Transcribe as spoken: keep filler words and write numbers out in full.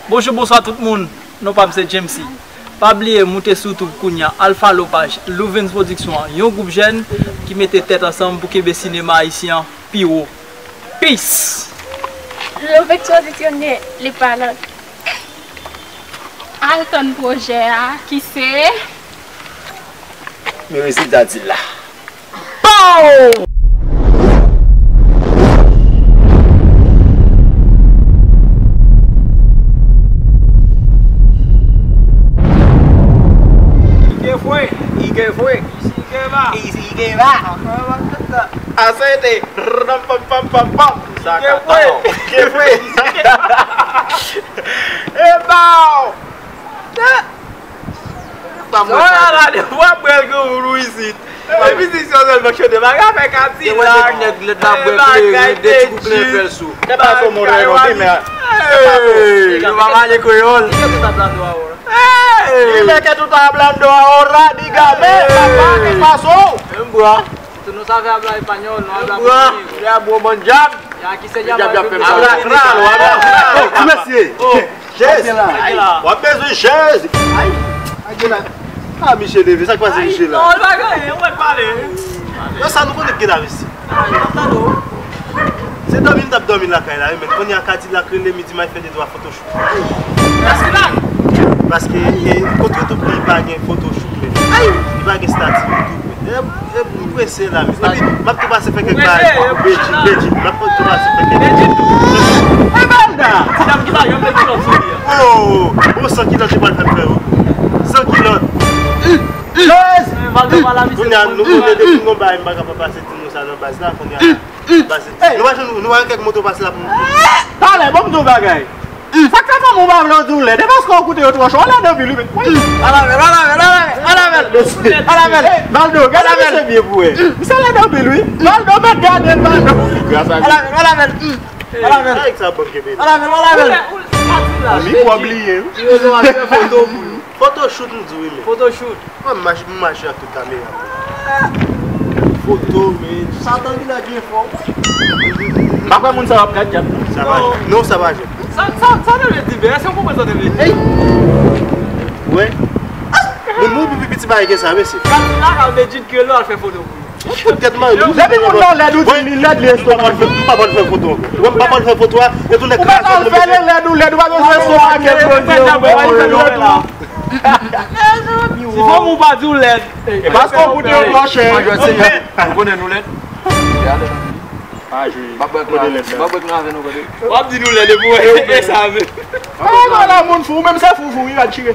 Bonjou, bonswa tout moun. Non pa m se James C. Pa bliye moute sou YouTube kounya, al follow paj Louvens Production an, yon gwoup jèn ki mete tèt ansanm pou kenbe sinema ayisyen an pi wo. Peace! Louvens Production, le palan. Al tann pwojè a ki se Men rezilta dil la. Pow! Ike fwe. Ike fwe. Isi ike ba. Isi ike ba. Asete. Ram pam pam pam pam. Ike fwe. Ike fwe. E ba! Sa w la la de w ap pran l gen ou isit. Epi si se sèlman chante bagay avèk Adila. Gen nèg lèd la bwè kleren, de ti kou kleren fè l sou. Se pa sa w montre yo non, men. Yo pa pale kreyòl. Hey! Dime que tú estás hablando ahora, dígame, papá, ¿qué pasó? Menm bwa. Tú no sabes hablar español, no habla portugués. Frè, bon, bon djab. Ya, ki se djab la fè sa? Habla claro, habla claro. Oh, ti mesye. Chèz. W ap bezwen chèz. Ay, Adila. Ah, Michel leve, sa k pase Michel la? Non, li pa gen anyen, ou mèt pale. Yo, sa nou konnen ki gen avè si. Se dòmi m t ap dòmi lakay la, wi, men kounye a Kadilak rele m, li di m al fè de twa photoshoot. Paske la. Paske, e, kont YouTube li pa gen photoshoot, men. Li pa gen stati YouTube, men. E, e, m prese la, men. Epi, m ap tou pase fè kèk bagay pou Bedjine, Bedjine. M ap tou pase fè kèk. Bedjine tou. E Valda! Ti dam ki pa janm met kilòt sou li a. Oh! Bon, san kilòt, yo pral fè m fè, wi. San kilòt. Kounye a, nou konnen depi nou bay, m pa ka pa pase ti nou sa nan baz la, kounye a. Pase. Nou pa janm, nou pa gen kèk moto pase la pou nou. Talè, ban m di w bagay. Sa k fè fanm ou pa vle w di w lèd? E paske w koute yo twò cho, w lèd anpil, wi, men. Al avè l, al avè l, al avè l, al avè l. Al avè l. Valdo, gade misye byen pou wè. Misye lèd anpil, wi. Valdo, mèt gade l, Valdo. Al avè l, al avè l. Al avè l. Al avè l, al avè l. Li pwòp li ye, wi. Photoshoot, m di w, wi, men. Photoshoot. Mwen, m mache, m mache ak tout kamera. Foto, men. Satan ki la byen fò. M pa kwè moun sa w ap gad djab, non. Sa pa jwenn. Non, sa pa jwenn. Sa, sa, sa vle di, men, èske w konprann sa vle di? Ey! Wè. Moun, moun pi piti bagay ke sa, mesye. Kat la ka vle di ke lè al fè foto pou li. Poutèt mwen, depi moun nan lèd, ou di li lèd, li estomak. M pa konn fè foto ankò. Wè, m pa konn fè foto a, e tou nèg kraze. Ou pa konn fè li lèd, ou lèd, ou pa bezwen estomak, ou pa bezwen lèd, ou. Si fanm ou pa di w lèd. E paske w koute yon mòchè. Mwen jwèt se yo. Nou konnen nou lèd. Gade. Pa jwe. M ap bwè kleren. M ap bwè kleren avè nou kote. W ap di nou lèd epi w wè e sa vre. Ay, wala moun fou, ou menm se fou fou, wi, va tire.